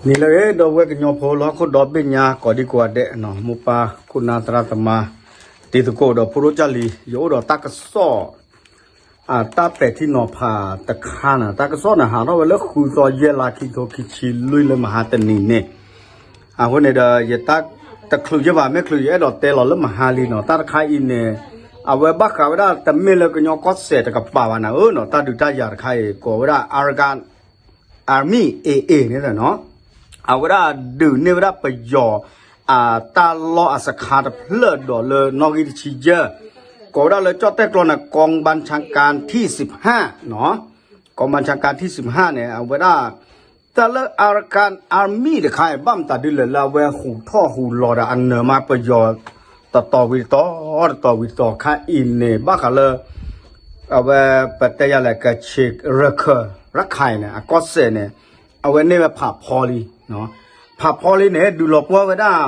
နံၤလၢအဂ့ၤ ဒီပုၢ်ဝဲၢ်ကညီဖိလၢဟီၣ်ခိၣ်ဒီဘ့ၣ်ညါ ကိးဒံကိးဂၤဒဲး, မိၢ်ပၢ်ခိၣ်နၢ်သရၣ်သမါ တံၤသကိးဒီးဖိဒိၣ်ကၢ်လံၤ, ယအိၣ်ဒီးတၢ်ကစီၣ် အတၢ်ပဲာ်ထံနီၤဖးတခါန့ၣ်, တၢ်ကစီၣ်န့ၣ် ဟးထီၣ်ဝဲလၢဃုသီယဲၢ်လါ ခံကထိခံဆံလွံၢ်လၢမဟါတနံၤန့ၣ်, အဃိန့ၣ်ဒီး ယတၢ်တချုးယဲၢ်ဘၣ် မ့ၢ်ချုး ယအဲၣ်ဒိးတဲလီၤလၢမဟါလံန့ၣ်, တၢ်တခါအံၤန့ၣ် အဝဲဘၣ်ဃးဝဲဒၣ် တမ့ၢ်လၢကညီကီၢ်စဲၣ်တကပၤဘၣ်န့ၣ်ဧၢန့ၣ်, တၢ်ဒုးတၢ်ယၤတခါအံၤ ကိးဝဲဒၣ် Arakan Army AA န့ၣ်လီၤန့ၣ်, အဝဲဒၣ်ဒုးန့ၢ်ဝဲဒၣ်ပယီၤ အတၢ်လီၢ်အစခါတဖျၢၣ်ဒီးလၢနီၣ်ဂံၢ်တဆံယဲၢ်, ကိးဝဲဒၣ်လၢကၠီၣ်တဲၣ်ကျိန့ၣ် กองบัญชาการที่สิบห้าန့ၣ်, ကီၢ်ဘၣ်ဆၣ်ကါထံၣ်စံးဖးန့ၣ် အဝဲဒၣ် တၢ်လၢ Arakan Army တခါအံၤ ဘၣ်မတၤဒ်လဲၣ်လၢအဝဲဟူးထီၣ်ဟူးလီၤဒီးအနၢၤမးပယီၤ တတီၤဝံၤတတီၤ တတီၤဝံၤတတီၤ ခါအံၤန့ၣ် ဘၣ်ဃးလၢ အဝဲပတဲယၤလဲၣ် ကချ့ၣ်ရခၢၣ် ရခၢၣ်န့ၣ် အကီၢ်စဲၣ်န့ၣ် အဝဲန့ၢ်ဝဲဖးဖီလံ, ဖးဖီလံန့ၣ် ဒုးလီၤပှီၢ်ဝဲဒၣ်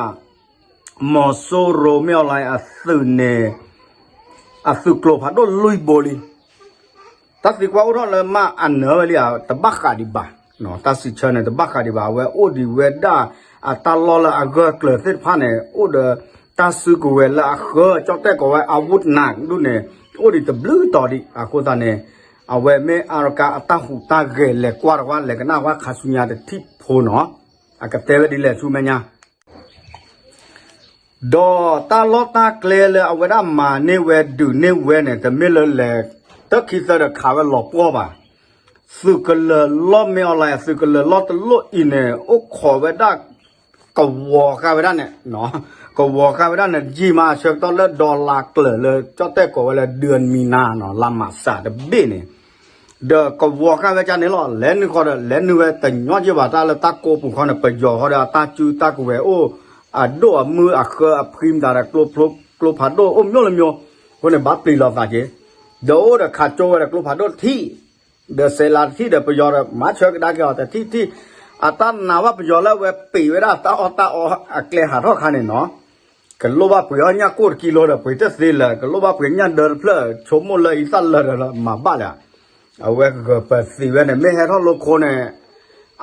မီၤစိရိၤမ့ၢ်အီၤလၢအသုးန့ၣ် အသုးကျိဖးဒိၣ်လွံၢ်ဘိလံ. တၢ်သံကွၢ်အိၣ်ထီၣ်လၢမ့ၢ်အနၢၤဝဲလံဧါ တဘၣ်ဃးဒံးဘၣ်, တၢ်စံးဆၢန့ၣ် တဘၣ်ဃးဒံးဘၣ်, အဝဲအိၣ်ဒံးဝဲဒၣ်အတၢ်လီၢ်လၢအဂၢၢ်ကျၢၤသ့ၣ်တဖၣ်န့ၣ် အိၣ်ဒီးတၢ်စုကဝဲၤလၢအဃၢၤ ကၠီၣ်တဲၣ်ကိးဝဲ อาวุธหนัก ဒူၣ်န့ၣ် အိၣ်ဒံးတဘျုးတီၤဒံး, အဃိသတးန့ၣ် အဝဲမ့ၢ် Arakan အတၢ်ဟူးတၢ်ဂဲၤလဲၤကွၢ်တဝါ လဲၤကနၣ်ဝဲခါဆူညါတထံၣ်ဖိန့ၣ်, အကတဲဝဲဒ်လဲၣ်ဆူမဲာ်ညါ ဒီးတၢ်လီၢ်တၢ်ကျဲလၢအဝဲဒၣ်မၤန့ၢ်ဝဲဒုးန့ၢ်ဝဲန့ၣ် တမ့ၢ်လၢလဲၤ တၢ်ခံသၢဒီးခးဝဲလီၤပှီၢ်ဘၣ်. သုးကလၢၤလီၢ်မ့ၢ်အီၤလၢ သုးကလၢၤလီၢ်တလိၣ်အံၤန့ၣ် အိၣ်ခိးဝဲဒၣ် ကဝီၤဃာ်ဝဲဒၣ်န့ၣ်, ကဝီၤဃာ်ဝဲဒၣ်န့ၣ် ယံာ်မးအဆၢကတီၢ်လၢ dollar ကျၢၤလၢ ကၠီၣ်တဲၣ်ကိးဝဲလၢ ဒုၣ်မံနါန့ၣ် လါမးစးတဘ့ၣ်န့ၣ် ဒီးကဝီၤဃာ်ဝဲဒၣ်န့ၣ်လီၤ. လဲၤနုာ်ဃီဒီး လဲၤနုာ်ဝဲတညီယ့ၢ်ဘၣ် တၢ်လၢတၢ်ကိးပူၤခီန့ၣ် ပယီၤဃီဒီးအတၢ်စုတၢ်ကဝဲၤအိၣ် အဒိၣ်အမုၢ်အဃၢအဖှံမတၤဒီး ကျိဖးဒိၣ်အိၣ်မျိၢ်လၢမျိၢ်, အဃိန့ၣ် ဘၣ်ပျံၤလီၤသးက့ၤ, ဒီးအိၣ်ဒီးခးကၠိဝဲဒီးကျိဖးဒိၣ်တထံၣ်, ဒီးစဲးလးတထံၣ်ဒီးပယီၤဒီး မၤဆၢကဒါက့ၤအီၤတထံၣ်ထံၣ်, အတၢ်နာ်ဘၣ်ပယီၤလၢအဝဲပံးဝဲဒၣ်တၢ်အီၣ်တၢ်အီအကျဲဟးထီၣ်ခါန့ၣ်နီၤ ကလိၣ်ဘၣ်ပှ့ၤအီၣ်ညၣ်ကိၢ်တကံလိဒီး ပှ့ၤတသ့လၢၤ, ကလိၣ်ဘၣ်ပှ့ၤညၣ်ဒၢတဖျၢၣ် ဆိကမိၣ်လၢအံသၣ်လၢာ်ဒီးလၢမၤဘၣ်လၢၤ, အဝဲဂၢၢ်ပၢၤသံးဝဲန့ၣ် မ့ၢ်ဟဲထီၣ်လိာ်ခိၣ်န့ၣ်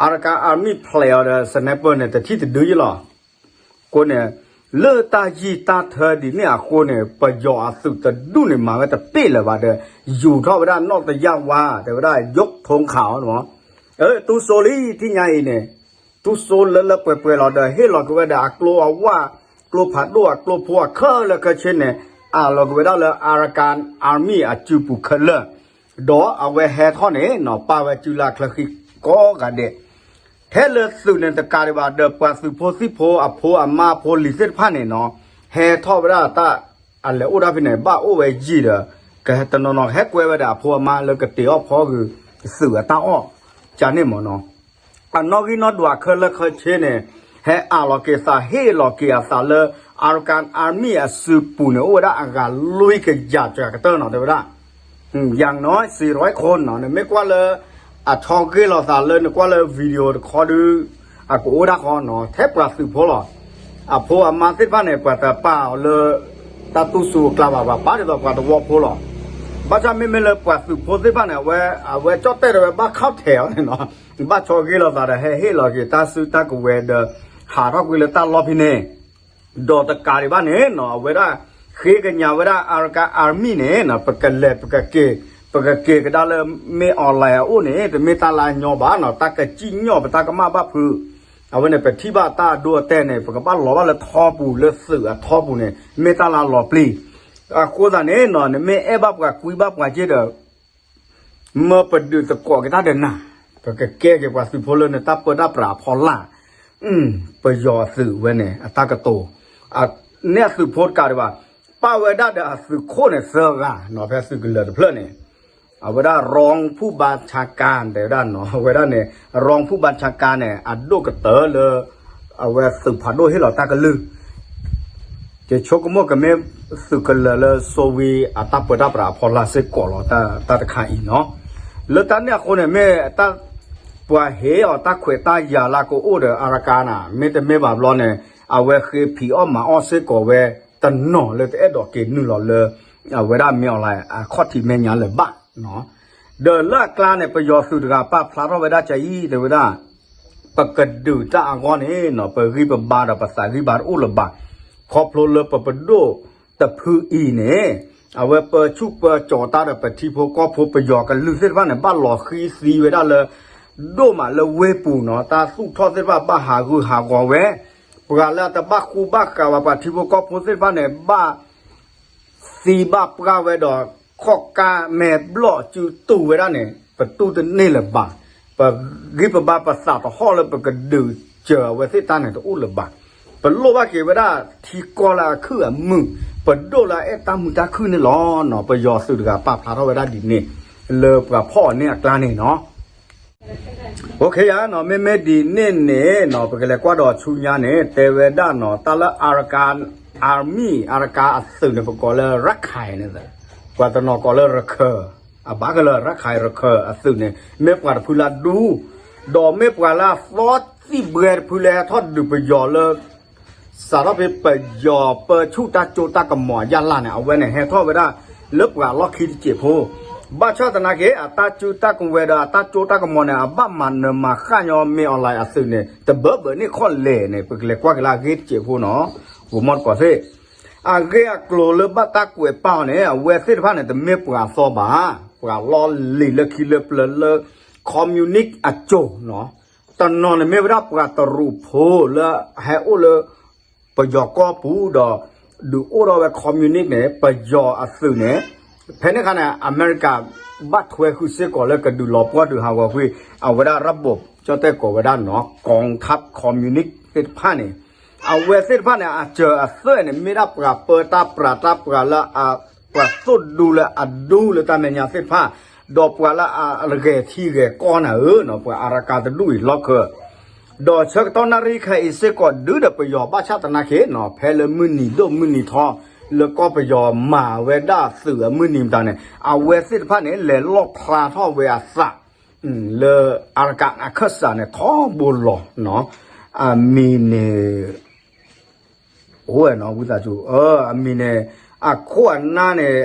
Arakan Army ဖျဲးအီၤဒီး sniper န့ၣ် တထံၣ်တဒုယ့ၢ်လီၤ. အဃိန့ၣ် လၢတၢ်ယံာ်တၢ်ထၢဒ်န့ၣ်အဃိန့ၣ် ပယီၤအသုးတဒူၣ်န့ၣ် မၤဝဲတပ့ၢ်လၢၤဘၣ်ဒီး ယူၤထီၣ်ဝဲဒၣ်နီၣ်တယၢ်ဝါ တဲဝဲဒၣ် ယိးထိခးအီၤန့ၣ်, တူၢ်စိလံ ထံၣ်ညါအံၤန့ၣ် တူၢ်စိလၢလၢပှဲၤပှဲၤလီၤဒီး ဟ့ၣ်လီၤက့ၤဝဲဒီးအကျိအဝၣ် ကျိဖးဒိၣ်အကျိဖိအခဲလၢာ်ခဲဆ့န့ၣ် အးလီၤက့ၤဝဲဒၣ်လၢ Arakan Army အစုပူၤခဲလၢာ်, ဒီးအဝဲဟဲထီၣ်န့ၣ်နီၤ ပာ်ဝဲစုလၢအချၢဃံကိးဂၤဒဲး, ထဲလၢသုးန့ၣ်တကးဒံးဘၣ်ဒီး ပှၤသုးဖိသံၣ်ဖိအဖိအမါအဖိလံၤသ့ၣ်တဖၣ်န့ၣ်နီၤ ဟဲထီၣ်ဝဲဒၣ်တၢ် အလဲၤအိၣ်ဒၣ်ဖဲန့ၣ် ဘၣ်အိၣ်ဝဲယံာ်ဒီး ကဟဲတနီၤနီၤကဟဲကွဲဝဲဒီးအဖိအမါလၢကတ့ၤအီၣ်ဖီဂုာ်သုးအတၢ်အီၣ် ကန့ၣ်မ့ၢ်နီၤ အနီၣ်ဂံၢ်နီၣ်ဒွးခဲလၢာ်ခဲဆ့န့ၣ် ဟဲအးလီၤက့ၤသး ဟ့ၣ်လီၤက့ၤအသးလၢ Arakan Army အစုပူၤန့ၣ် အိၣ်ဝဲဒၣ်အဂၤလွံၢ်ကယၤစှၤကတၢၢ်နီၤ တဲဝဲဒၣ် ယၤနီၤ စံးရီခိၣ်နီၤ နမ့ၢ်ကွၢ်လၢ အဆီဂ့ၢ်လိာ်သးလၢနကွၢ်လၢ video တခီဒု အကအိၣ်ဒၣ်ဃီနီၤ ထဲပှၤသုးဖိလီၤ. အဖိအမါသ့ၣ်တဖၣ်န့ၣ် ပှၤတပာ်အီၤလၢ တၢ်တူၢ်ဆူၣ်အကျါဘၣ် ပှၤပာ်ဒ်သိးပှၤသဝီဖိလီၤ. ဘၣ်ဆၣ်မ့မ့ၢ်လၢပှၤသုးဖိသ့ၣ်တဖၣ်န့ၣ် အဝဲ အဝဲကၠီၣ်တဲၣ်ဒီးဝဲဘၣ်ခီၣ်ထဲးအီၤန့ၣ်နီၤ ဘၣ်ဆီဂ့ၢ်လိာ်သးဒီး ဟဲဟ့ၣ်လီၤက့ၤတၢ်စုတၢ်ကဝဲၤဒီး ဟးထီၣ်ကွံာ်လၢတၢ်လီၢ်ဖဲန့ၣ် ဒီးတကးဒံးဘၣ်န့ၣ်နီၤ အဝဲဒၣ် ဃ့ကညးဝဲဒၣ် Arakan Army န့ၣ်နီၤ ပကလဲၤ ပကက့ၤ ပကက့ၤကဒါလၢ မ့ၢ် online အအိၣ်န့ၣ် တမ့ၢ်တၢ်လၢအညီဘၣ်နီၤ တၢ်ကစံၣ်ညီၣ်ပတၢ်ကမၣ်ဘၣ်ဖုး အဝဲန့ၣ် ပထံၣ်ဘၣ်တၢ်အဒိအတဲာ်န့ၣ် ပကဘၣ်လီၤဘၣ်လၢထီပူၤ လၢသုးအထီပူၤန့ၣ် မ့ၢ်တၢ်လၢအလီၤပျံၤ အဃိသတးန့ၣ်နီၤ နမ့ၢ်အဲၣ်ဘၣ်ပှၤကွံဘၣ်ပှၤက့ဒီး မၢပဒုးသကိးက့ၤတၢ်ဒီးနၤ, ပကကဲက့ၤပှၤသုးဖိလၢနတၢ်ပၢတၢ်ပြးအဖီလာ်, ပယီၤအသုးဝဲန့ၣ် အတၢ်ကတိၤ, န့ၢ်အသုးဖိတကးဒံးဘၣ်, ပာ်ဝဲဒၣ်ဒီးအသုးခိၣ်န့ၣ်သၢဂၤနီၤ ဖဲသုးကလၢၤတဖျၢၣ်န့ၣ်, အဝဲဒၣ် รองผู้บัญชาการ တဲဝဲဒၣ်နီၤ အဝဲဒၣ်န့ၣ် รองผู้บัญชาการ န့ၣ် အဒိၣ်ကတၢၢ်လၢ အဝဲသုးဖးဒိၣ်ဟ့ၣ်လီၤတၢ်ကလုၢ် ယဆိကမိၣ်ကမ့ၢ်သုးကလၢၤလၢစိဝံအတၢ်ပၢတၢ်ပြးအဖီလာ်စ့ၢ်ကီးလီၤ တၢ်တခါအံၤနီၤ. လၢတၢ်န့ၣ်အဃိန့ၣ် မ့ၢ်တၢ်ပှၤဟ့ၣ်အီၤတၢ်ခွဲးတၢ်ယာ်လၢကအိၣ်ဒီး Arakan န့ၣ် မ့တမ့ၢ်ဘၣ်ဘျီန့ၣ် အဝဲဃ့ဖံးအီၣ်မၤအီၣ်စ့ၢ်ကီးဝဲတနီၤလၢတအဲၣ်ဒိးက့ၤနုာ်လီၤလၢ အဝဲဒၣ်မ့ၢ်အီၤလၢအခီၣ်ထံးမဲာ်ညါလၢၤဘၣ် ဒီးလၢအကျါန့ၣ် ပယီၤသုးတဂၤပာ်ဖျါထီၣ်ဝဲဒၣ်ကအံၤ တဲဝဲဒၣ် ပကဒုးတၢ်အဂီၢ်န့ၣ်နီၤ ပဂံၢ်ပဘါဒီးပသးဂံၢ်ဘါတအိၣ်လၢၤဘၣ်. ခီဖျိလၢပပဒိၣ်တဖုအံၤန့ၣ် အဝဲပၢဆူၣ်ပၢကၠီၤတၢ်ဒီးပထံဖိကီၢ်ဖိပယီၤကလုာ်သ့ၣ်တဖၣ်န့ၣ် ဘၣ်လီၤဃံသံဝဲဒၣ်လၢ ဒိၣ်မးလၢဝ့ၢ်ပူၤနီၤ တၢ်သူၣ်ထီၣ်သ့ၣ်တဖၣ်ဘၣ်ဟးဂူာ်ဟးဂီၤဝဲ, ပှၤလၢအတဘၣ်ဃူဘၣ်ဃးဘၣ်ပှၤထံဖိကီၢ်ဖိသ့ၣ်တဖၣ်န့ၣ် ဘၣ် သံဘၣ်ပှၢ်ဝဲဒီး ခီၣ်ကါမဲာ်ဘျီၣ်စုတူၢ်ဝဲဒၣ်န့ၣ် ပတူၢ်တန့ၢ်လၢၤဘၣ်. ပဂံၢ်ပဘါပသးတဟီၣ်လၢပကဒုးစၢၤအဝဲသ့ၣ်တၢ်န့ၣ်တအိၣ်လၢၤဘၣ်. ပလိၣ်ဘၣ်က့ၤဝဲဒၣ်ထံကီၢ်လၢအခုၣ်အမုာ်, ပဒိၣ်လၢအအဲၣ်တၢ်မုာ်တၢ်ခုၣ်န့ၣ်လီၤနီၤ. ပယီၤသုးတဂၤပာ်ဖျါထီၣ်ဝဲဒၣ်ဒ်န့ၣ် လၢပှၤဖီၣ်အီၤန့ၢ်အကျါန့ၣ်နီၤ. အိၣ်ခ့ယါနီၤ မ့မ့ၢ်ဒ်န့ၣ်န့ၣ်နီၤ ပကလဲၤကွၢ်ဒီးဆူညါန့ၣ် တဲဝဲဒၣ်နီၤ တၢ်လၢ Arakan Army Arakan အသုးန့ၣ် ပကိးလၢရခၢၣ်န့ၣ် ပှၤတနီၤကိးလၢရခၢၣ်, အဘၣ်ကလၢရခၢၣ် ရခၢၣ်အသုးန့ၣ် မ့ၢ်ပှၤတဖုလၢအဒူ, ဒီးမ့ၢ်ပှၤလၢအသီသံၣ်ဘှဲတဖုလၢဟဲထီၣ်ဒုးပယီၤလၢ စးထီၣ်ဖဲပယီၤပၢဆူၣ်တၢ်ကၠိတၢ်ကမီၤအယၢ်လၢ်န့ၣ် အဝဲန့ၣ်ဟဲထီၣ်ဝဲဒၣ် လၢပှၤလီၢ်ခံတစဲးဖိ, ဘၣ်ဆၣ်သနာ်က့ အတၢ်စုတၢ်ကဝဲၤဒီးအတၢ်ကၠိတၢ်ကမီၤန့ၣ် အဘၣ်မၤနၢၤမၤဃၣ်ညီမ့ၢ် online အသုးန့ၣ် တဘၢဘၢန့ၢ်ခီၣ်လဲၣ်န့ၣ် ပကလဲၤကွၢ်က့ၤလၢအဂ့ၢ်တစဲးဖိနီၤ, ဂိၤမီၣ်တကိးသ့ၣ်, အဂ့ၢ်အကျိၤလၢဘၣ်တၢ်ကွဲးပာ်အီၤန့ၣ် အဝဲသ့ၣ်တဖၣ်န့ၣ် တမ့ၢ်ပှၤအသီဘၣ်, ပှၤလီၢ်လံၤလၢခံလၢပျၢၤလၢ communist အစိၤနီၤ တနီၤန့ၣ်မ့ၢ်ဝဲဒၣ်ပှၤတရူးဖိလၢဟဲအိၣ်လၢ ပယီၤကီၢ်ပူၤဒီး ဒုးအိၣ်ထီၣ်ဝဲ communist န့ၣ် ပယီၤအသုးန့ၣ်, ဖဲန့ၣ်အခါန့ၣ် အမဲရကၤ ဘၣ်ထွဲဃုာ်စ့ၢ်ကီးလၢကဒုးလီၤပှီၢ်ဒုးဟးဂီၤကွံာ် အဝဲဒၣ်ရဘိး ကၠီၣ်တဲၣ်ကိးဝဲဒၣ်နီၤ กองทัพคอมมิวนิสต์ သ့ၣ်တဖၣ်န့ၣ်, အဝဲသ့ၣ်တဖၣ်န့ၣ် အစၢၤအသွဲၣ်န့ၣ် မ့ၢ်ဒၣ်ပှၤပၢတၢ်ပြးတၢ်ပြးလၢအ ပှၤသိၣ်ဒူလၢအဒူလၢတၢ်မဲာ်ညါသ့ၣ်တဖၣ်, ဒီးပှၤလၢအဂဲၤထံဂဲၤကီၢ်နၤဧၢနီၤ ပှၤအရကၤတဒူၣ်အံၤလီၢ်ခၢၣ်, ဒီးဆၢကတီၢ်နၣ်ရံၣ်ခဲအံၤစ့ၢ်ကီးဒုးဒီးပယီၤဘၣ်ဆၣ်သနာ်က့နီၤ ဖဲလၢမုၢ်နံၤဒိၣ်မုၢ်နံၤထီ လၢကီၢ်ပယီၤမၤဝဲဒၣ်သုးအမုၢ်နံၤမတၤန့ၣ် အဝဲသ့ၣ်တဖၣ်န့ၣ် လဲၤလီၣ်ဖျါထီၣ်ဝဲအသး လၢအရကၤအခၢၣ်စးန့ၣ် ထီဘိလီၤနီၤ, အမံၤန့ၣ် အိၣ်ဝဲနီၤ ဝံသးစူၤ အမံၤန့ၣ် အခိၣ်အနၢ်န့ၣ်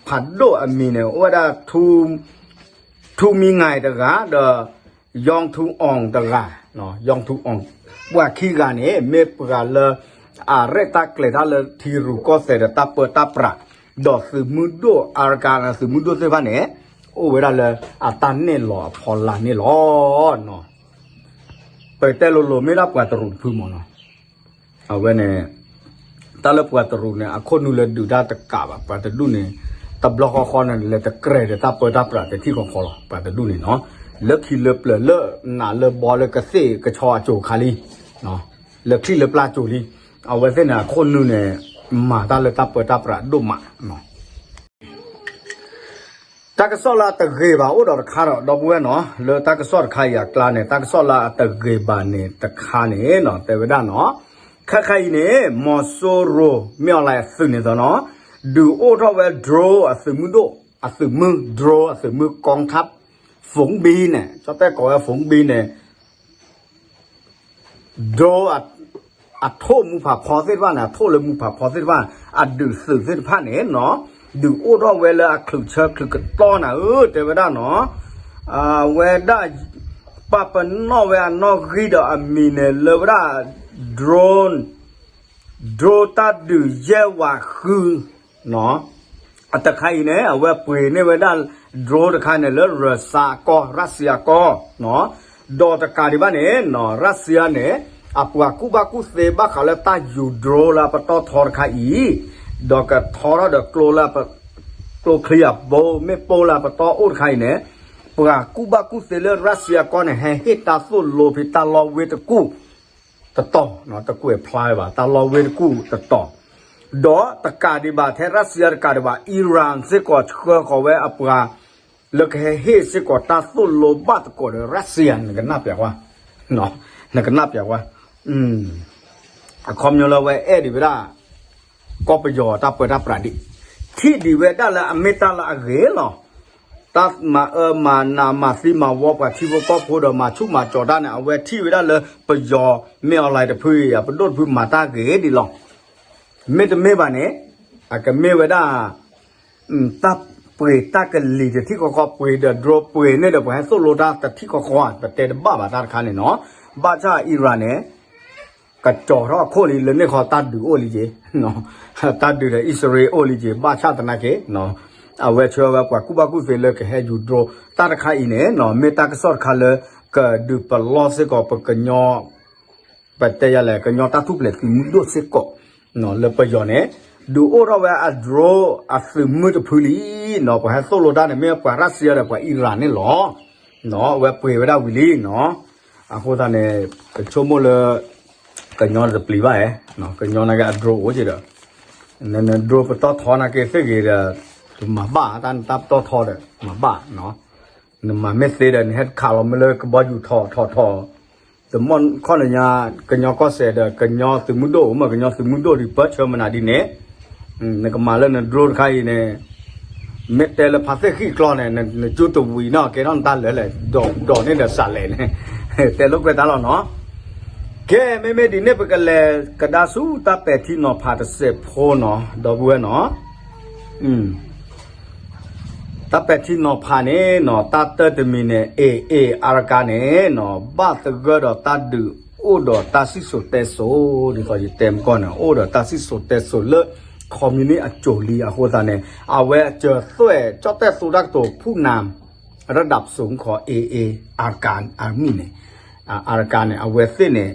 ဖးဒိၣ်အမံၤန့ၣ် အိၣ်ဝဲဒၣ် ထူမံငါတဂၤ ဒီး ယီထူအီၣ်တဂၤ, ယီထူအီၣ် ပှၤခံဂၤန့ၣ် မ့ၢ်ပှၤလၢ အရဲၣ်တၢ်ကျဲၤတၢ်လၢထံရူၢ်ကီၢ်သဲးဒီးတၢ်ပၢတၢ်ပြး, ဒီးသုးမုၢ်ဒိၣ် အရကၤသုးမုၢ်ဒိၣ်သ့ၣ်တဖၣ်န့ၣ် အိၣ်ဝဲဒၣ်လၢအတၢ်နဲၣ်လီၤအဖီလာ်န့ၣ်လီၤ. ပတဲလိၤလိၤမ့ၢ်ဒၣ်ပှၤတရူးတဖုမ့ၢ်နီၤ အဝဲန့ၣ် တၢ်လၢပှၤတရူးန့ၣ် အခိၣ်နူာ်လၢဒုးတၢ်တကးဘၣ် ပှၤတဒူၣ်န့ၣ် တဘျီဃီဃီန့ၣ် လဲၤတကြဲးဒီးတၢ်ပၢတၢ်ပြးတထံၣ်ဃီဃီလီၤ ပှၤတဒူၣ်န့ၣ်နီၤ, လၢခံလၢပျၢၤလၢနးလၢဘီလၢကသ့ၣ်ကဆီအစိၤခါလံ, လၢခံလၢပျၢၤစိၤလံ, အဝဲသ့ၣ်န့ၣ် အခိၣ်နူာ်န့ၣ် မၤတၢ်လၢတၢ်ပၢတၢ်ပြးဒိၣ်မး တၢ်ကစီၣ်လၢအတဂ့ၤဘၣ်အိၣ်ဒီးတခါဒီး ဒီပုၢ်ဝဲၢ်နီၤ လၢတၢ်ကစီၣ်တခါအံၤအကျါန့ၣ် တၢ်ကစီၣ်လၢအတဂ့ၤဘၣ်န့ၣ်တခါန့ၣ်နီၤ တဲဝဲဒၣ်နီၤ, ခဲခါအံၤန့ၣ် မီၤစိရိၤ မ့ၢ်အီၤလၢအသုးန့ၣ်သီနီၤ ဒုးအိၣ်ထီၣ်ဝဲ drone အသုးမုၢ်ဒိၣ် အသုးမုၢ် drone အသုးမုၢ် กองทัพ ဖုံဘံန့ၣ် ကၠီၣ်တဲၣ်ကိးဝဲ ဖုံဘံန့ၣ် drone အထိၣ်မူဖးဖီသ့ၣ်တဖၣ်န့ၣ် အထိၣ်လၢမူဖးဖီသ့ၣ်တဖၣ် အဒုးသုးသ့ၣ်တဖၣ်န့ၣ်နီၤ ဒုးအိၣ်ထီၣ်ဝဲလၢအချုးဆၢချုးကတီၢ်နၤဧၢ တဲဝဲဒၣ်နီၤ အဝဲဒၣ် ပာ်ပနီၣ်ဝဲအနီၣ်ဂံၢ်ဒီးအမံၤန့ၣ်လၢဝဲဒၣ် drone drone တၢ်ဒုးယဲၢ်ဝးဃု အတခါအံၤန့ၣ် အဝဲပှ့ၤန့ၢ်ဝဲဒၣ် drone တခါန့ၣ်လၢ ရၢၡါအကီၢ် ရၢၡါအကီၢ်, ဒီးတကးဒံးဘၣ်န့ၣ် ရၢၡါန့ၣ် အပှၤကူၣ်ဘၣ်ကူၣ်သ့ဘၣ်ဃးလၢတၢ်ယူၤ drone လၢအပတီၢ်ထီတခါအံၤ, ဒီးကထီထီၣ်ဒီးကျိလၢ ကျိချံအဘိ မ့ၣ်ပိၢ်လၢအပတီၢ်အိၣ်တခါအံၤန့ၣ်, ပှၤကူၣ်ဘၣ်ကူၣ်သ့လၢရၢၡါအကီၢ်န့ၣ် ဟဲဟ့ၣ်တၢ်သိၣ်လိဖဲတၢ်လီၢ်ဝ့ၢ်တကူၣ် တတီၤ, တကွဲးဖျါဘၣ် တၢ်လီၢ်ဝ့ၢ်တကူၣ်တတီၤ, ဒီးတကးဒံးဘၣ်ထဲရၢၡါတကးဒံးဘၣ် Iran စ့ၢ်ကီးဆှၢဃီၤဝဲအပှၤ လၢကဟဲဟ့ၣ်စ့ၢ်ကီးတၢ်သိၣ်လိဘၣ်သကိးဒီးရၢၡါန့ၣ် နကနၢ်ပၢၢ်ကွၢ်, နကနၢ်ပၢၢ်ကွၢ်, အခီပညီလၢအဝဲအဲၣ်ဒံးဝဲဒၣ် ကီၢ်ပယီၤတၢ်ပၢတၢ်ပြးဒံး, ထံၣ်ဒံးဝဲဒၣ်လၢအမ့ၢ်တၢ်လၢအဂ့ၤလီၤ. တၢ်မၤအၢမၤနးမၤသံမၤဝီပှၤထံဖိကီၢ်ဖိဒီးမၤဆူၣ်မၤစီၤတၢ်န့ၣ် အဝဲထံၣ်ဝဲဒၣ်လၢပယီၤမ့ၢ်အီၤလၢတဖုအံၤ အပဒိၣ်တဖုမၤတၢ်ဂ့ၤဒံးလီၤ. မ့တမ့ၢ်ဘၣ်န့ၣ် အကမ့ၢ်ဝဲဒၣ် တၢ်ပှ့ၤတၢ်ကလံၤတထံၣ်ဃီဃီ ပှ့ၤဒီး drone ပှ့ၤန့ၢ်ဒီးပှၤဟဲသိၣ်လိတၢ်တထံၣ်ဃီဃီ ပတဲတဘၣ်ဘၣ်တၢ်တခါန့ၣ်နီၤ. ဘၣ်ဆၣ်အံရၣ်န့ၣ် ကကၠီၤထီၣ်အခိၣ်လံ လၢန့ၣ်ခီတၢ်ဒုးအိၣ်လံက့ၤ, တၢ်ဒုးဒီးအံၣ်စရ့လးအိၣ်လံက့ၤ ဘၣ်ဆၣ်သနာ်က့ အဝဲဆှၢဝဲပှၤကူၣ်ဘၣ်ကူၣ်သ့လၢကဟဲယူၤဒြိ တၢ်တခါအံၤန့ၣ် မ့ၢ်တၢ်ကစီၣ်တခါလၢ ကဒုးပလီၢ်စ့ၢ်ကီးပကညီ ပတဲယၤလဲၣ် ကညီတၢ်ထူၣ်ဖျဲးသုးမုၢ်ဒိၣ်စ့ၢ်ကီး လၢပယီၤန့ၣ် ဒုးအိၣ်ထီၣ်ဝဲအဒြိအသုးမုၢ်တဖုလံနီၤ ပှၤဟဲသိၣ်လိတၢ်န့ၣ် မ့ၢ်ပှၤရၢၡါဒီးပှၤအံရၣ်န့ၣ်လီၤ. အဝဲပှ့ၤဝဲဒၣ်ဝံၤလံနီၤ. အဃိသတးန့ၣ် ပဆိကမိၣ်လၢ ကညီတပျံၤဘၣ်ဧါ, ကညီနာ်က့အဒြိအိၣ်က့ၤဒီး နဒြိပတီၢ်ထီနာ်က့သ့ၣ်ဂ့ၤဒီး မၤဘၣ်တၢ်နတၢ်ပတီၢ်ထီဒီး မၤဘၣ် နမၤမ့ၢ်သ့ဒီး နဟဲခးလီၤမ့ၢ်လၢကဘီယူၤထီၣ်ထီၣ်ထီၣ်, တမီၢ်ခီၣ်လၢညါ ကညီကီၢ်စဲၣ်ဒီး ကညီသုးမုၢ်ဒိၣ်အိၣ်မး ကညီသုးမုၢ်ဒိၣ်ဒံးပၢဆၢမနုၤဒ်န့ၣ်, နကမၤလၢနဒြိတခါအံၤန့ၣ် မ့ၢ်တဲလၢဖါသ့ၣ်ဃံၣ်ကျီန့ၣ် နကၠူတဝံၤနီၣ် ကဲထီၣ်နတၢ်လၢာ်လဲၣ်, ဒိးန့ၢ်ဒီးစးလဲၣ်န့ၣ် တဲလိာ်ကွဲတၢ်လီၤနီၤ. ကဲ မ့မ့ၢ်ဒ်န့ၣ် ပကလဲၤကဒါဆူတၢ်ပဲာ်ထံနီၤဖးတစဲးဖိနီၤ ဒီပုၢ်ဝဲၢ်နီၤ. တၢ်ပဲာ်ထံနီၤဖးန့ၣ်နီၤ တၢ်တၢတမံၤန့ၣ် AA အါရကါန့ၣ်နီၤ ဘၣ်သဂၢၢ်ဒီးတၢ်ဒုးအိၣ်ဒီးတၢ်စံၣ်စိၤတဲစိၤ ဒ်သိးယတဲမကီၢ်န့ၣ် အိၣ်ဒီးတၢ်စံၣ်စိၤတဲစိၤလၢ ခီမူနံၣ်အစိၤလံအဃိသတးန့ၣ် အဝဲအစၢၤသွဲၣ် ကၠီၣ်တဲၣ်သူတၢ်ကတိၤ ဖူၣ်နၤ ရဒၣ်ပစိၤခီ AA အါရကါ army န့ၣ် အါရကါန့ၣ် အဝဲသ့ၣ်န့ၣ်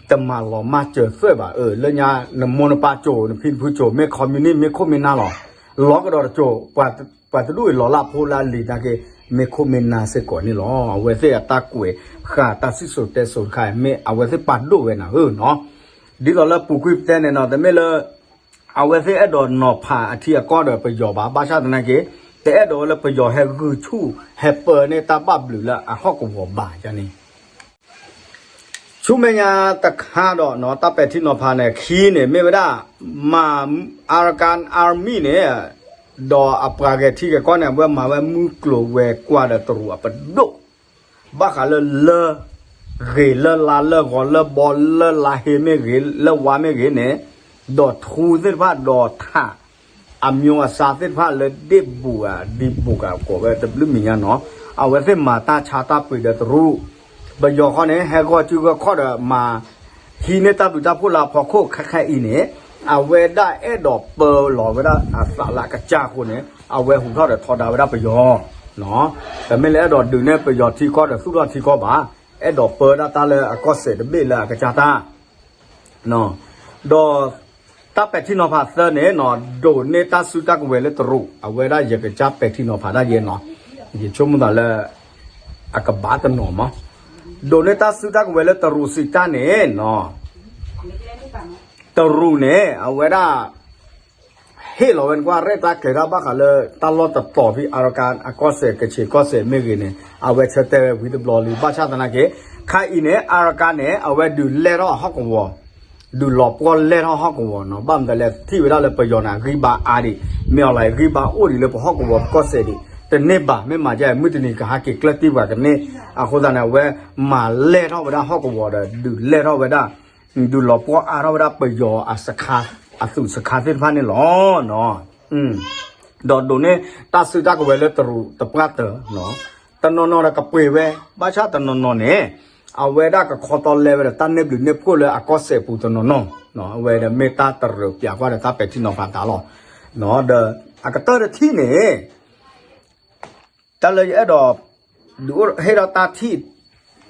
တမၤလီၤမၢ်စၢၤသွဲၣ်ဘၣ် အၢ လၢညါ နမိၢ်နပၢ်စိၤ နဖံနဖုစိၤ မ့ၢ်ခီမူနံၣ် မ့ၢ်ခိၣ်မ့ၢ်နၢ်လီၤ. လီၤကဒီးတစိၤ ပှၤတဒူၣ်အံၤလီၤလၢဖိလၢအလံၤနာ်က့ မ့ၢ်ခိၣ်မ့ၢ်နၢ်စ့ၢ်ကီးန့ၣ်လီၤ. အဝဲသ့ၣ်အတၢ်ကွဲးဃာ်တၢ်စံၣ်စိၤတဲစိၤတခါ မ့ၢ်အဝဲသ့ၣ်ပာ်ဒိၣ်ဝဲနၤဧၢနီၤ. ဒ်သိးလၢပူၤကွံာ်ပတဲန့ၣ်နီၤ တမ့ၢ်လၢ အဝဲသ့ၣ်အဲၣ်ဒိးနီၤဖးအထံအကီၢ်ဒီးပယီၤဘၣ် ဘၣ်ဆၣ်သနာ်က့ တအဲၣ်ဒိးဝဲလၢပယီၤဟဲဂုာ်ဆူၣ် ဟဲပၢန့ၢ်တၢ်ဘၣ်ဘျုးလၢအဟီၣ်ကဝီၤဘၣ်န့ၣ် ဆူမဲာ်ညါတခါဒီးနီၤ တၢ်ပဲာ်ထံနီၤဖးန့ၣ် ခံန့ၣ် မ့ၢ်ဝဲဒၣ် မၤ Arakan Army န့ၣ် ဒီးအပှၤဂဲၤထံဂဲၤကီၢ်န့ၣ် အဝဲမၤဝဲမုၢ်ကျိၤဝဲၤကွာ်ဒီးတရူးအပဒိၣ် ဘၣ်ဃးလၢလၢ ဂ့ၤလၢလါလၢဂီၤလၢဘီလၢလါဟ့မ့ၢ်ဂ့ၤ လၢဝါမ့ၢ်ဂ့ၤန့ၣ် ဒီးထူသ့ၣ်တဖၣ်ဒီးထး အမျိုးအစားသ့ၣ်တဖၣ်လၢဒ့ၣ်ဘူးဂၤဒံဘူးဂၤကိးဝဲတဘျုးမံၤညါနီၤ အဝဲသ့ၣ်မၤတၢ်ဆါတၢ်ပှ့ၤဒီးတရူး ပယီၤဃီန့ၣ် ဟဲဂီၢ်စုဂီၢ်ခီၣ်ဒီးမၤ ဟံးန့ၢ်တၢ်ဘျုးတၢ်ဖှိၣ်လၢအဖီခိၣ်ခဲခဲအံၤန့ၣ် အဝဲဒၣ်အဲၣ်ဒိးပၢလီၤဝဲဒၣ်အသးလၢအကစၢ်အဃိန့ၣ် အဝဲဟူးထီၣ်ဒီးထီဒါဝဲဒၣ်ပယီၤ တမ့ၢ်လၢအဲၣ်ဒိးဒုးနဲၣ်ပယီၤထံကီၢ်ဒီးသူၣ်ထီၣ်ထံကီၢ်ဘၣ် အဲၣ်ဒိးပၢဒၣ်တၢ်လၢအကီၢ်စဲၣ်တဘ့ၣ်လၢအကစၢ်တၢ် ဒီး တၢ်ပဲာ်ထံနီၤဖးသၢန့ၣ်နီၤ ဒိးန့ၢ်တၢ်စုတၢ်ကဝဲၤလၢတရူး အဝဲဒၣ်ယကစၢ်ပဲာ်ထံနီၤဖးဒၣ်ယဲနီၤ ယဆိကမိၣ်သးလၢ အကဘၣ်တနီၤမး ဒိးန့ၢ်တၢ်စုတၢ်ကဝဲၤလၢတရူးစံးတၢ်န့ၣ်နီၤ တရူးန့ၣ် အဝဲဒၣ် ဟ့ၣ်လီၤဝဲနကွၢ်ရဲၣ်တၢ်ကျဲၤတၢ်ဘၣ်ဃးလၢတၢ်လီၢ်တတီၤဖဲ Arakan အကီၢ်စဲၣ် ကချ့ၣ်ကီၢ်စဲၣ်မ့ၢ်ဂ့ၤန့ၣ် အဝဲဆၢတဲာ်ဝဲဝံၤတဘျီလံ ဘၣ်ဆၣ်သနာ်က့ ခါအံၤန့ၣ် Arakan န့ၣ် အဝဲဒုးလဲၢ်ထီၣ်အဟီၣ်ကဝီၤ ဒုးလီၤပှီၢ်လဲၢ်ထီၣ်ဟီၣ်ကဝီၤနီၤ ဘၣ်မတၤလဲၣ်ထံၣ်ဝဲဒၣ်လၢပယီၤန့ၣ် အဂံၢ်ဘါအါဒံး မ့ၢ်အီၤလၢအဂံၢ်ဘါအိၣ်ဒံးလၢပဟီၣ်ကဝီၤပကီၢ်စဲၣ်ဒံး တန့ၢ်ဘၣ် မ့ၢ်မၤဒ်အံၤ မုၢ်တနံၤကဟးက့ၤကျၢၢ်တံၢ်ပှၤကန့ၢ် အဃိသတးန့ၣ် အဝဲမၤလဲၢ်ထီၣ်ဝဲဒၣ်ဟီၣ်ကဝီၤဒီး ဒုးလဲၢ်ထီၣ်ဝဲဒၣ် ဒုးလီၤပှီၢ်အါထီၣ်ဝဲဒၣ်ပယီၤအစခါ အသုးစခါသ့ၣ်တဖၣ်န့ၣ်လီၤ. ဒီးဒိးန့ၢ်တၢ်စုတၢ်ကဝဲၤလၢတရူးတပှၢ်တၢၢ် တနီၤနီၤဒီးကပှ့ၤဝဲ ဘၣ်ဆၣ်တနီၤနီၤန့ၣ် အဝဲဒၣ်ကခီတီလဲဝဲဒီးတၢ်န့ၢ်ဘျုးန့ၢ်ဖှိၣ်လၢအကီၢ်စဲၣ်ပူၤတနီၤနီၤ အဝဲဒီးမ့ၢ်တၢ်တရူးပျးကွၢ်ဒီးတၢ်ပဲာ်ထံနီၤဖးတၢ်လီၤ. ဒီးအကတၢၢ်တထံၣ်န့ၣ် တၢ်လၢယအဲၣ်ဒိး ဒုးအိၣ်ဟ့ၣ်ဒီးတၢ်ထံၣ်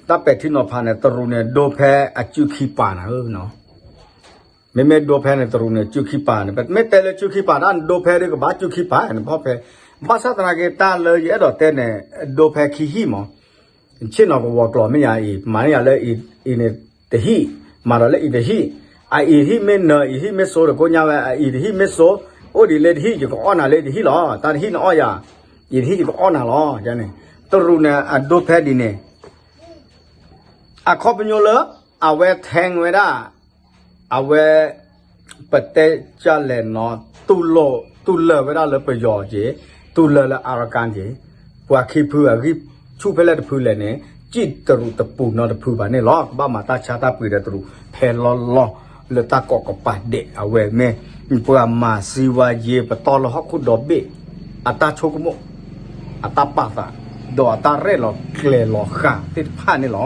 တၢ်ပဲာ်ထံနီၤဖးန့ၣ် တရူးန့ၣ် ဒိဖဲအစုခံပၤန့ၣ်ဧၢ, မ့မ့ၢ်ဒိဖဲန့ၣ် တရူးန့ၣ် စုခံပၤန့ၣ် ပမ့ၢ်တဲလၢစုခံပၤဒၣ် ဒိဖဲဒ်ကဘၣ်စုခံပၤန့ၣ် ဖီၣ်ဖဲ ဘၣ်ဆၣ်သနာ်က့ တၢ်လၢယအဲၣ်ဒိးတဲန့ၣ် ဒိဖဲခံဟံၣ်မး ဆ့ၣ်နီၤကဝီၤကျိာ်မ့ၢ်ယၤအံၤ မၤန့ၢ်ယၤလၢအံၤန့ၣ်တဟံၣ်, မၤဒီးလၢအံၤတဟံၣ်, အအံၤတဟံၣ်မ့ၢ်နၢၤ အံၤတဟံၣ်မ့ၢ်စိၤဒီး ကိညါဝဲ အအံၤတဟံၣ်မ့ၢ်စိၤ, အိၣ်ဒံးလၢတဟံၣ် ယကအီၣ်နၤလၢတဟံၣ်လီၤ, တၢ်တဟံၣ်နအီၣ်ယၤ, အံၤတဟံၣ်ယကအီၣ်နၤလီၤ, န့ၣ်, တရူးန့ၣ် အဒိဖဲဒ်န့ၣ် အခီပညီလၢ အဝဲထဲဝဲဒၣ် အဝဲ ပတဲကလဲၣ်နီၤ တူၢ်လၢာ်ဝဲဒၣ်လၢပယီၤက့ၤ, တူၢ်လၢာ်လၢ Arakan က့ၤ, ပှၤခံဖုအဂံၢ်ဆူၣ်ဖဲလဲၣ်တဖုလဲၣ်န့ၣ် စံၣ်တရူးတပူၤနီတဖုဘၣ်န့ၣ်လီၤ. ကဘၣ်မၤတၢ်ဆါတၢ်ပှ့ၤဒီးတရူးဖဲလီၢ်လီၢ် လၢတၢ်ကိးကပၤဒဲး အဝဲမ့ၢ် ပှၤမၤစံဝါယ့ပတီၢ်လၢဟီၣ်ခိၣ်ဒီဘ့ၣ် အတၢ်ဆိကမိၣ် အတၢ်ပာ်သး ဒီးအတၢ်ရဲၣ်လီၤကျဲၤလီၤဃာ်သ့ၣ်တဖၣ်န့ၣ်လီ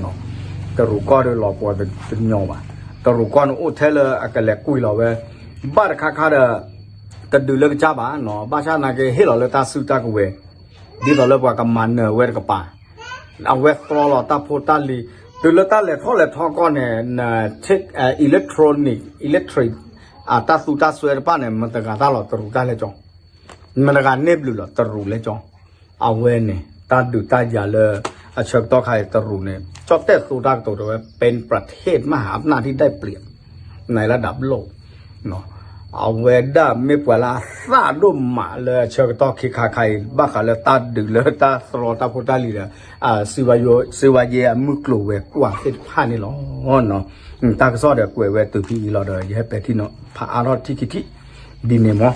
ၤ. တရူးကီၢ်ဒီးလီၤပှီၤတညီဘၣ်. တရူးကီၢ်န့ၣ်အိၣ်ထဲလၢအကလဲၤကွံာ်လီၤဝဲ ဘၣ်တခါခါဒီး တဒုးလၢကစၢ်ဘၣ်နီၤ, ဘၣ်ဆၣ်သနာ်က့ဟ့ၣ်လီၤလၢတၢ်စုတၢ်ကဝဲၤ ဒ်သိးလၢပှၤကမၤနၢၤဝဲတကပၤ, အဝဲသြီလီၤတၢ်ဖိတၢ်လံၤ တုၤလၢတၢ်လဲၤထီၣ်လဲၤထီကီၢ်န့ၣ် electronic electric အတၢ်သူတၢ်စွဲတဖၣ်န့ၣ် မတၤတဂၤတၢ်လီၤတရူးတၢ်လဲၤကၠီ မတၤတဂၤန့ၢ်ဘျုးလီၤတရူးလဲၤကၠီ. အဝဲန့ၣ် တၢ်ဒုးတၢ်ယၤလၢ အဆၢကတီၢ်ခါအံၤတရူးန့ၣ် ကၠီၣ်တဲၣ်သိတၢ်ကတိၤတဲဝဲ เป็นประเทศมหาอำนาจที่ได้เปรียบ ในระดับโลก အဝဲဒၣ်မ့ၢ်ပှၤလၢအသၣ်ဒိၣ်မးလၢအဆၢကတီၢ်ခဲခါခါအံၤ ဘၣ်ဃးလၢတၢ်ဒုးလၢတၢ်သြီတၢ်ဖိတၢ်လံၤဒီး စ့ဝါယဲအမုၢ်ကျိၤဝဲၤကွာ်သ့ၣ်တဖၣ်န့ၣ်လီၤ. တၢ်ကစီၣ်ဒီးကွဲးဝဲတုၤဖဲအံၤလီၤဒီး ယဟဲပဲာ်ထံနီၤဖးအါထီၣ်ထံခံထံၣ် ဒ်န့ၣ်မ့ၢ်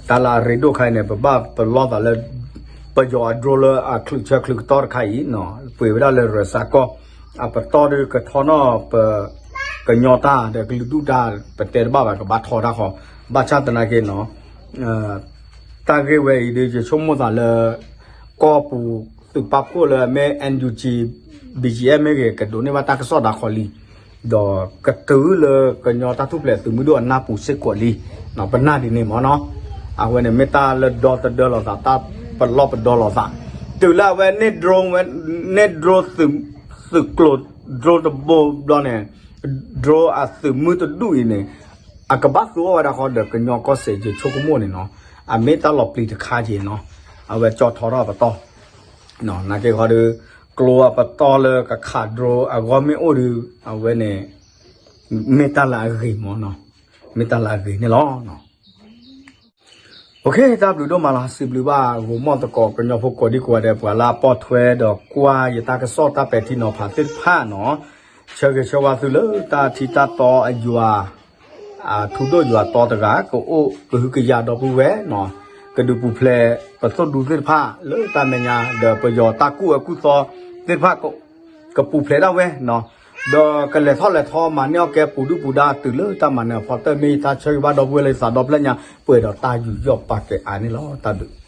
တၢ်လၢအရ့ဒိၣ်ခါအံၤန့ၣ် ပဘၣ်ပလီၢ်သးလၢ ပယီၤအ drone လၢအချုးဆၢချုးကတီၢ်တခါအံၤ ပှ့ၤဝဲဒၣ်လၢရၢၣ်စးကီၢ် အပတီၢ်ဒီးကထီနီၣ်ပ ကညီတၢ်ဒီးကလုာ်ဒူၣ်တၢ် ပတဲတဘၣ်ဘၣ် ကဘၣ်ထီတၢ်ဃီ ဘၣ်ဆၣ်သနာ်က့နီၤ တၢ်ဂ့ၢ်ဝဲအံၤဒီး ယဆိကမိၣ်သးလၢ ကီၢ်ပူၤသုးပာ်ဖှိၣ်လၢအမ့ၢ် NUG BGF မ့ၢ်ဂ့ၤ ကဒိးန့ၢ်ဘၣ်တၢ်ကစီၣ်ဒၣ်ဃီလံ ဒီးကတုၤလၢကညီတၢ်ထူၣ်ဖျဲးသုးမုၢ်ဒိၣ်အနၢ်ပူၤစ့ၢ်ကီးလံ. ပနာ်ဒ်န့ၣ်မ့ၢ်နီၤ အဝဲန့ၣ်မ့ၢ်တၢ်လၢဒီသဒၢလီၤသး တၢ်ပလီၢ်ပဒီလီၤသး တုၤလၢအဝဲန့ၢ် drone ဝဲ န့ၢ် drone သုးကျိၤ drone တဘိဘျီန့ၣ် drone အသုးမုၢ်တဒူၣ်အံၤန့ၣ် အကဘၣ်သူအီၣ်ဝဲဒၣ်ဃီဒီးကညီကီၢ်စဲၣ်ယဆိကမိၣ်န့ၣ်နီၤ အမ့ၢ်တၢ်လီၤပျံၤတခါက့ၤနီၤ အဝဲကၠီထီထီၣ်ပတီၢ် နာ်က့ဃီဒီး ကျိအပတီၢ်လၢကခး drone အဂီၢ်မ့ၢ်အိၣ်ဒီး အဝဲန့ၣ် မ့ၢ်တၢ်လၢအဂ့ၤမ့ၢ်နီၤ မ့ၢ်တၢ်လၢအဂ့ၤန့ၣ်လီၤ. တၢ်ဘျုးဒိၣ်မးလီၤ စံးဘျုးဘၣ်ဂိၤမီၢ်သကိး ကညီဖိကိးဒံကိးဂၤဒဲး ပှၤလၢအပိာ်ထွဲဒီးကွၢ်ယတၢ်ကစီၣ်တၢ်ပဲာ်ထံနီၤဖးသ့ၣ်တဖၣ်နီၤ ဆၢဂ့ၤဆၢဝါသုလၢတၢ်ထံတၢ်တီအယွၤ ထူဒိၣ်ယွၤတီတဂၤ ကအိၣ်ကဟုကယာ်ဒီပုၢ်ဝဲၢ်နီၤ ကဒုးပူၤဖျဲးပသိၣ်ဒူသ့ၣ်တဖၣ်လၢတၢ်မဲာ်ညါ ဒီးပယီၤတၢ်ကူၣ်အၢကူၣ်သီသ့ၣ်တဖၣ် ကပူၤဖျဲးဒၣ်ဝဲနီၤ ဒီးကလဲၤထီၣ်လဲၤထီမၤန့ၢ်အီၣ်ကဲပူၤဒုၣ်ပူၤဒါတုၤလၢတၢ်မၤနၢၤအဖီတၢၢ် မ့ၢ်ယတၢ်ဆၢဂ့ၤဘၣ်ဒီပုၢ်ဝဲၢ်လၢယသးဒီဖျၢၣ်ညါ ပှဲၤဒီးတၢ်ယူးယီၣ်ပာ်ကဲအါန့ၣ်လီၤ. တၢ်ဘျုး